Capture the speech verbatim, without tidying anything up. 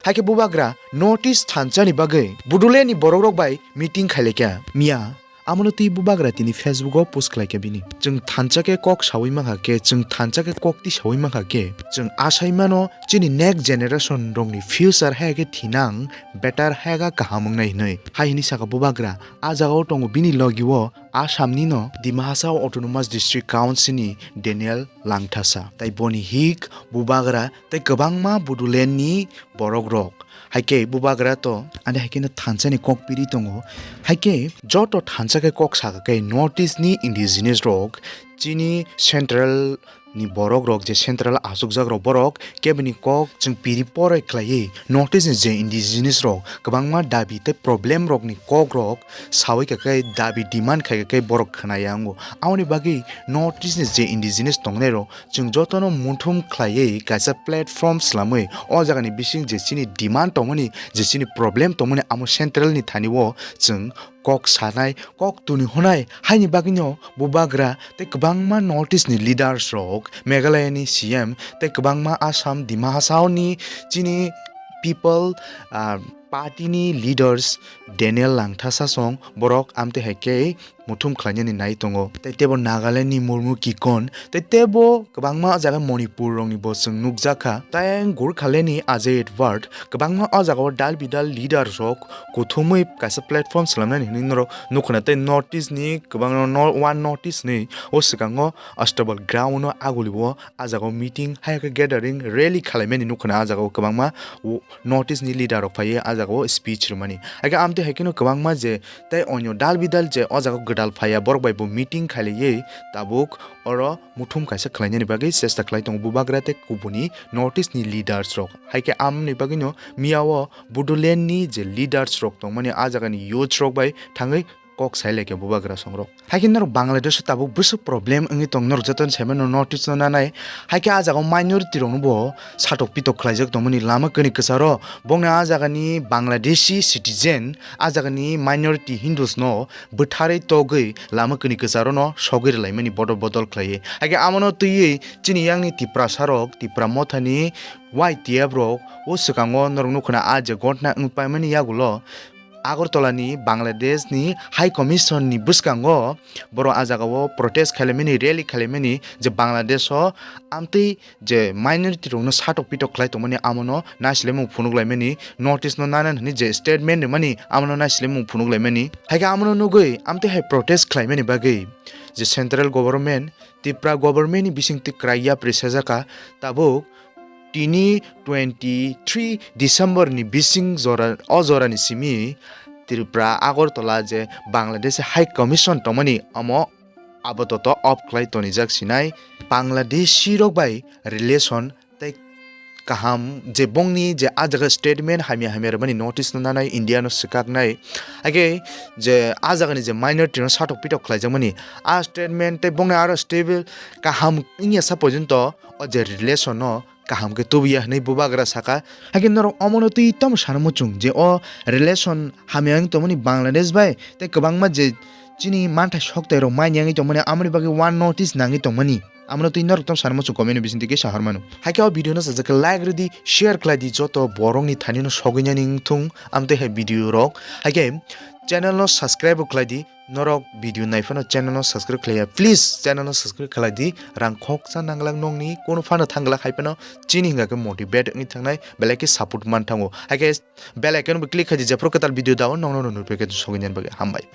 Haikhe bubagra North East thansa ni bagwi Bodoland ni borok rok bai meeting khailai kha miya. Amono twi bubagra tini Facebook o post khlai kha bini. Chwng thansa khe kok sawi mankha khe, chwng thansa khe kok twi sawi mankha khe, chwng asai mano chini next generation rokni future hai khe thinang better hai kha kaham wngnai hinwi. Hai hinwi saka bubagra, a jagao tongo bini logi o Assam ni no Dima Hasao Autonomous District Council ni Daniel Langthasa. Tai boni hik bubagra tei kwbangma Bodoland ni borok rok. Haikhe bubagra to ani haikhe no thansa ni kok piri tongo. Haikhe joto thansa khe kok saka khe North East ni indigenous rok chini central ni borok rok je central achukjak rok borok kebini kok chwng piri porai khlaiwi North East ni je indigenous rok kwbangma dabi tei problem rok ni kok rok sawi kha khe dabi demand khai kha khe borok khwnaya wngo. Aboni bagwi North East ni je indigenous tongnai rok chwng jotono muthum khlaiwi kaisa platform swlamwi o jagani bising je chini demand tongmani, je chini problem tongmani, amo central ni thani o chwng kok sanai, kok tuni hwnai. Haini bagwino bubagra tei kwbangma North East ni leaders rok, Meghalaya ni C M tei kwbangma Assam, Dima Hasao ni chini people, ah, party ni leaders Daniel Langthasa song borok amtwi hai khe muthum khlainani nai tongo. Tei tebo Nagaland ni Murmu Kikon, tei tebo kwbangma jaga Manipur rokni bo chwng nukjakha. Tei Gurkhaland ni Ajay Edward kwbangma o jagao dal bidal leader rok kuthumwi kaisa platform swlamnani hinwi norok nukhuna. Tei North East ni kwbangma no-, one North East ni o swkango Astabal ground o aguli o a jagao meeting hai khe gathering rally khalaimani nukhuna. A jagao kwbangma o North East ni leader rok phaiwi a jagao speech rwmani. Haikhe amtwi hai kheno kwbangma je tei onyo dal bidal je o jagao gwdal phaiya borok bai bo meeting khailaiwi tabuk oro muthum kaisa khlainani bagwi chesta khlai tongo bubagra tei kubuni North East ni leaders rok. Haikhe amoni bagwino miyao Bodoland ni je leaders rok tongmani a jagani youths rok bai thangwi kok sai lai khe bubagra songrok. Haikhe norok Bangladesh o tabuk bwswk problem wngwi tong norok jotono sai mano North East no nanai. Haikhe a jagao minority rokno bo satok pitok khlaijak tongmani lama kani kwcharo bongni a jagani Bangladeshi citizen a jagani minority Hindus no bwtharwi togwi lama kani kwcharo no sogwi rwlaimani bodol bodol khlaiwi. Haikhe amono twiwi chini yakni Tiprasa rok, Tipra mothani Y T F rok o swkango norok nukhuna a je gotna wngpaimani yagulo Agartala ni Bangladesh ni High Commission ni bwskango borok a jagao protest khailaimani, rally khailaimani je Bangladesh o amtwi je minority rokno satok pitok khlai tongmani amono naisilai mung phunuk laimani, North East no nana hwnwi je statement rwmani amono naisilai mung phunuk laimani. Haikhe amono nugwi amtwi hai protest khlaimani bagwi je central government, Tripura government ni bisingtwi kwrai yapri sajak kha tabuk tini twenty three December ni bising jora, o jora ni simi Tripura Agartala je Bangladesh High Commission tongmani omo apatot off khlai tonijak sinai. Bangladeshi rok bai relation tei kaham je bongni je a jaga statement hamya hamya rwmani North East no nanai, India no swkaknai. Haikhe je a jagani je minority no satok pitok khlaijakmani a statement tei bongni aro stable kaham wngya sa porjonto o je relation no kaham khe tubuya hwnwi bubagra saka. Haikhe norok omono twi tamo sana muchung je o relation hamya wng tongmani Bangladesh bai tei kwbangma je chini manthai soktai rok manya wngwi tongmani, amoni bagwi one North East nangwi tongmani. Amono twi norok tamo sana muchung comment ni bisingtwi kisa hormano. Haikhe o video no sajak khe like rwdi, share khlai di, joto borok ni thani no sogwi nani wngthung amtwi hai video rok. Haikhe channel no subscribe bo khlai di. Norok video nai phano channel no subscribe khlaiya, please channel no subscribe khlai di. Rang khoksa nanglak nokni, kono phano thanglak hai phano chini hinga khe motivate wngwi thangnai, belai khe support man thango. Haikhe bell icon bo click khai di, jephru kwtal video dao nokno notification sogwi nani bagwi. Hambai.